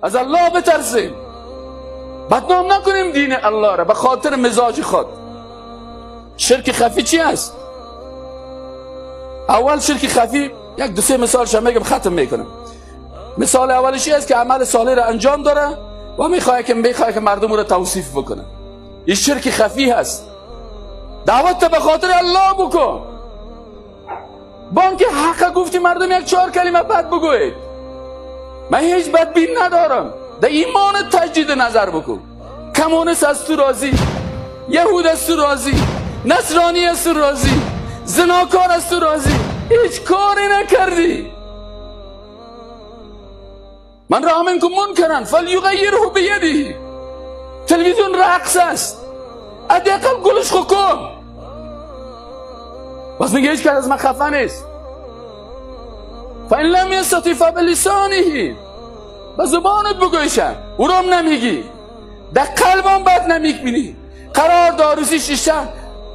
از الله بترسیم. بدنام نکنیم دین الله را به خاطر مزاج خود. شرک خفی چی است؟ اول شرک خفی یک دو سه مثال شما میگم ختم میکنم. مثال اولش است که عمل صالح را انجام داره و میخواد که مردم او را توصیف بکنه. این شرک خفی هست. دعوت به خاطر الله بکن. بانک حق گفتی مردم یک چهار کلمه بد بگوید. من هیچ بدبین ندارم. در ایمان تجدید نظر بکن. کمونیست از تو راضی، یهود از تو راضی، نصرانی از تو راضی، زناکار از تو راضی، هیچ کاری نکردی. من رأى منكم منكرا فليغيره بيده. تلویزیون رقص است، حداقل گلش خو کن. باز میگه هیچ کس از من خفه نیست. فإن لم يستطع فبلسانه، به زبانت بگویشم، او رو هم نمیگی، در قلبم بد نمیبینی. قرار داروسی شیشه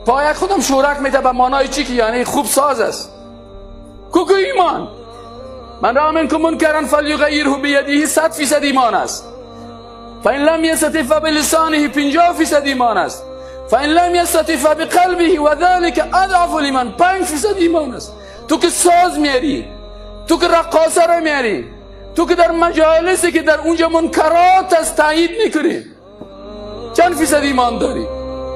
پایک خودم شورک میده به مانای چی که یعنی خوب ساز است. کوکو ایمان. من رأى منكم منكرا فليغيره بيده 100% ایمان است. فإن لم يستطع فبلسانه 50% ایمان است. فإن لم يستطع فبقلبه وذلك اضعف الايمان 5% ایمان است. تو که ساز میاری، تو که رقاصه را میاری، تو که در مجالسی که در اونجا منکرات است تایید میکنی، چند فیصد ایمان داری؟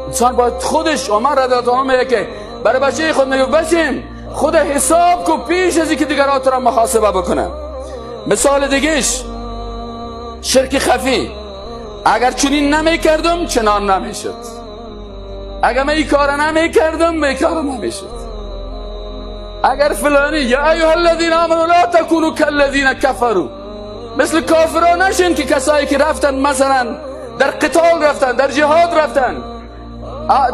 انسان باید خودش، عمر رضی الله عنه میگه که برای بچه خود میگه بچیم خود حساب کو پیش از اینکه دیگرات را محاسبه بکنه. مثال دیگهش شرک خفی. اگر چنین نمیکردم چنان نمیشد، اگر من این کار نمیکردم این کار نمیشد، اگر فلانی، یا ایها الذین آمنوا لا تکونوا کالذین کفروا، مثل کافران نشین که کسایی که رفتن مثلا در قتال رفتن، در جهاد رفتن،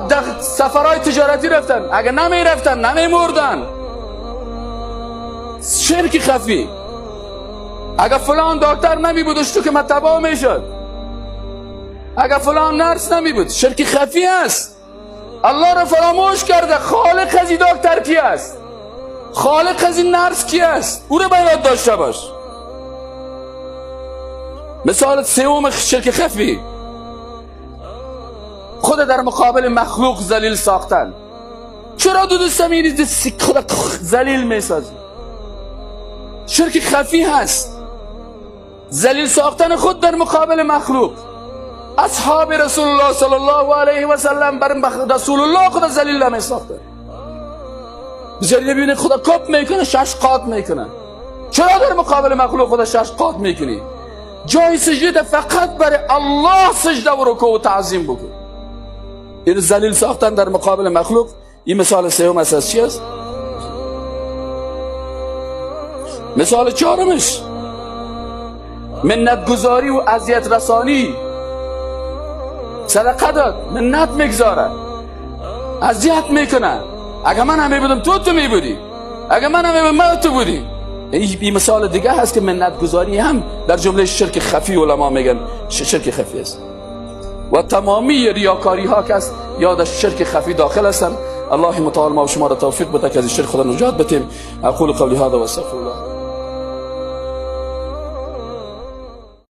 در سفرهای تجارتی رفتن، اگر نمی رفتن نمی مردن. شرک خفی. اگر فلان دکتر نمی بود تو که من تباه می شد، اگر فلان نرس نمی بود، شرک خفی است. الله را فراموش کرده. خالق از این دکتر کی است؟ خالق از این نرس کی است؟ او را باید داشته باش. مثال سوم شرک خفی، خود در مقابل مخلوق ذلیل ساختن. چرا دو دست میری خود ذلیل میسازی؟ شرک خفی هست، ذلیل ساختن خود در مقابل مخلوق. اصحاب رسول الله صلی الله علیه و سلم بر رسول الله خود ذلیل نمی ساختن. بسیاری ببینید خدا کپ میکنه، شش قات میکنه. چرا در مقابل مخلوق خدا شش قات میکنی؟ جای سجده فقط برای الله سجده و رکوع و تعظیم بکن. این ذلیل ساختن در مقابل مخلوق، این مثال سوم است. چی است؟ مثال چهارمش منت گذاری و اذیت رسانی. صدقه داد، منت میگذاره، اذیت میکنه. اگه من هم بودم تو می بودی، اگه من هم بودم من تو بودی. این مثال دیگه هست که منت گذاری هم در جمله شرک خفی علما میگن شرک خفی است. و تمامی ریاکاری ها که است یا در شرک خفی داخل هستند. الله متعال ما و شما را توفیق بده که از شرک خدا نجات بتیم. اقول قولی هذا و استغفر الله.